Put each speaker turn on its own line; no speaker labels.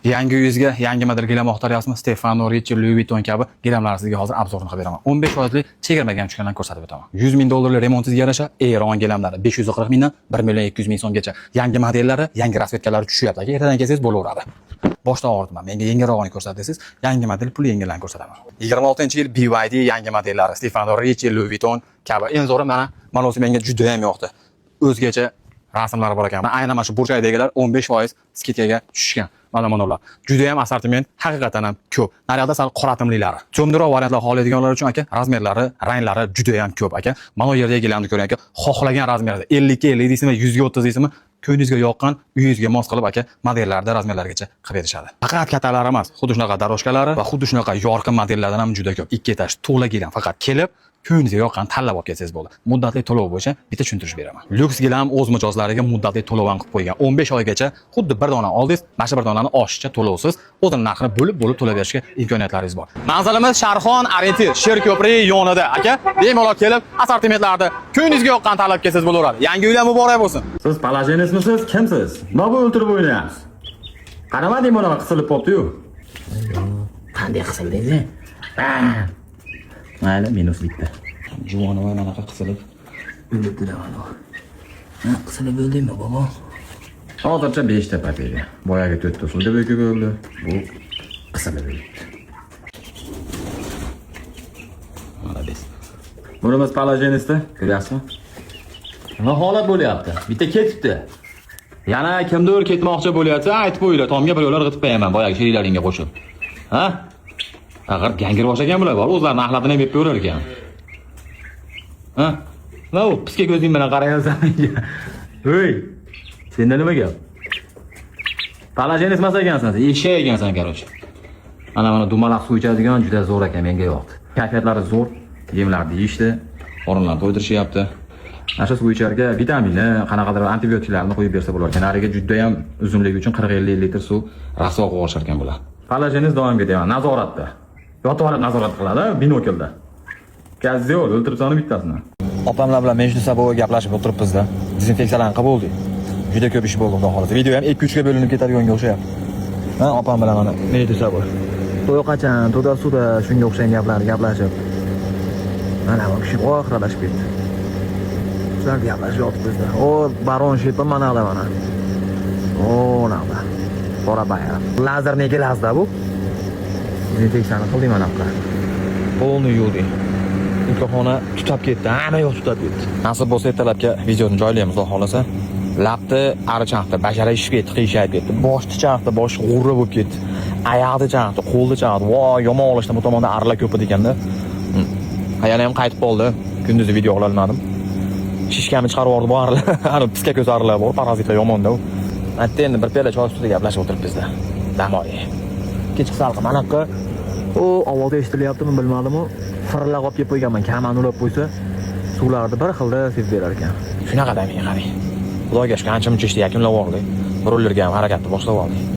Yangi uyingizga yangi model gilam axtaryapsizmi? Stefano Ricci, Louis Vuitton kabi gilamlar sizga hozir обзор ini qilib beraman. 15 foizli chegirmaga ham tushganlarni ko'rsatib o'taman. 100 ming dollarlik remontingizga yarasha Eron gilamlari 540 mingdan 1 million 200 ming so'mgacha. Yangi modellari, yangi расцветка lari tushyapti. Aka, ertadan kelsangiz bo'laveradi. Boshdan og'ritma. Menga yengilrog'ini ko'rsat desangiz, yangi model pul yengillarni ko'rsataman. 26-yil BYD yangi modellari, Stefano Ricci, Louis Vuitton kabi. Eng zo'ri mana o'zi menga juda ham yoqdi. O'zgacha rasmlari bor ekan. Aynan mana shu burchakdagilar 15% скидка ga tushgan. Mana ular. Juda ham assortiment haqiqatan ham ko'p. Naryoqda sal qoratimliklari. Темный roq variantlar xohlaydiganlar uchun, aka, razmerlari, ranglari juda ham ko'p, aka. Mana bu yerdagi gilamni ko'ring, aka, xohlagan razmerda 50 ga 50 deysizmi, 100 ga 30 deysizmi, ko'nglingizga yoqqan, uyingizga mos qilib, aka, modellarda razmerlargacha qilib berishadi. Faqat kattalari emas, xuddi shunaqa дорожка lari va xuddi shunaqa yorqin modellardan ham juda ko'p. Ikki etaj to'la gilam, faqat kelib ko'nglingizga yoqqan tanlab olib kelsangiz bo'ladi. Muddatli to'lov bo'yicha bitta tushuntirish beraman. Lyuks gilam o'z mijozlariga muddatli to'lov ham qilib qo'ygan. 15 oygacha xuddi bir dona oldingiz, mana shu bir donani oshiqcha to'lovsiz, o'zini narxini bo'lib-bo'lib to'lab berishga imkoniyatlaringiz bor. Manzilimiz Sharxon, Orientir, Sher ko'pri yonida, aka. Bemalol kelib assortimentlarni ko'nglingizga yoqqan tanlab kelsangiz bo'laveradi. Yangi uylar muborak bo'lsin.
Siz положенец misiz? Kimsiz? Nima bu, o'ltirib o'ynayapsiz? Qaramading, bunaqa qisilib qolibdi-yu.
Qanday qisildingiz?
Mayli, minus bitta.
Juvonova manaqa qisilib o'libdi mana.
Ha, qisilib o'ldingmi, bobo?
Hozircha 5 ta победа. Boyagi 4 ta suvda bo'kib o'ldi. Bu qisilib o'libdi.
Молодец.
Bunimiz положенец da, ko'ryapsizmi? Nima holat bo'lyapti? Bitta ketibdi. Yana kimdir ketmoqchi bo'lyapti, aytib qo'yinglar, tomga bir yo'llar g'itib qo'yaman boyagi sheriklaringga qo'shib. Ha? Axir gangir bosh ekan bular bor, o'zlarini axlatini ham yeb ko'rar ekan. Ha? Nima u, piska ko'zing bilan qarayapsan menga? Hey, senda nima gap? Положенец emas ekansan, sen, eshak ekansan, короче. Mana dumalaq suv ichadigan juda zo'r ekan, menga yoqdi. Kayfiyatlari zo'r, yemlarni yeyishdi, qorinlarni to'ydirishyapti. Mana shu suv icharga vitamini, qanaqadir antibiotiklarni qo'yib bersa bo'lar ekan. Nariga juda ham uzunligi uchun 40-50 litr suv rasvo qilib olishar ekan bular. Положенец doimgidek deyman, nazoratda. Yotib olib nazorat qiladi, binoklda. Козёл, o'ltirib bittasini.
Opamlar bilan между собой gaplashib o'tiribmiz-da. Dezinfeksiyalarni qilib bo'ldik. Juda ko'p ish bo'ldi, xudo xohlasa. Video ham 2-3 ga bo'linib ketadiganga o'xshayapti. Ha, opam bilan mana между собой. To'y qachon, to'da suvda shunga o'xshagan gaplarni gaplashib. Mana bu kishi oxirlashib ketdi. Shular gaplashib yotibmiz-da. O, baron shepa mana mana. O, naqda. Qora bayram. Lazer nega lazda bu? Dezinfeksiyani qildik mana bunaqa. Полный yuvdik. Mikrofoni tutab ketdi, hamma yoq tutab ketdi. Nasib bo'lsa, ertalabga videoni joylaymiz, xudo xohlasa. Lapni ari chaqdi, bashara ishib ketdi, qiyshayib ketdi. Boshni chaqdi, bosh g'urra bo'lib ketdi. Oyoqni chaqdi, qo'lni chaqdi. Voy, yomon olishdi, bu tomonda arilar ko'p edi ekanda. Yana ham qaytib qoldi. Kunduzi video ololmadim. Shishkamni chiqarib yubordi bu arilar. Ana piska ko'z arilar bor, parazitlar yomonda u. Aytdi, endi bir piyola choy ustida gaplashib o'tiribmiz-da. Dam oling. Kechki salqin anaqa u ovoz eshitilyaptimi, bilmadimu, firlab olib kelib qo'yganman, kamani ulab qo'ysa, suvlarni bir xilda sepib berar ekan. Shunaqa menga qarang, xudoga shukur, ancha muncha ishni yakunlab oldik, birovlarga ham harakatni boshlab oldik.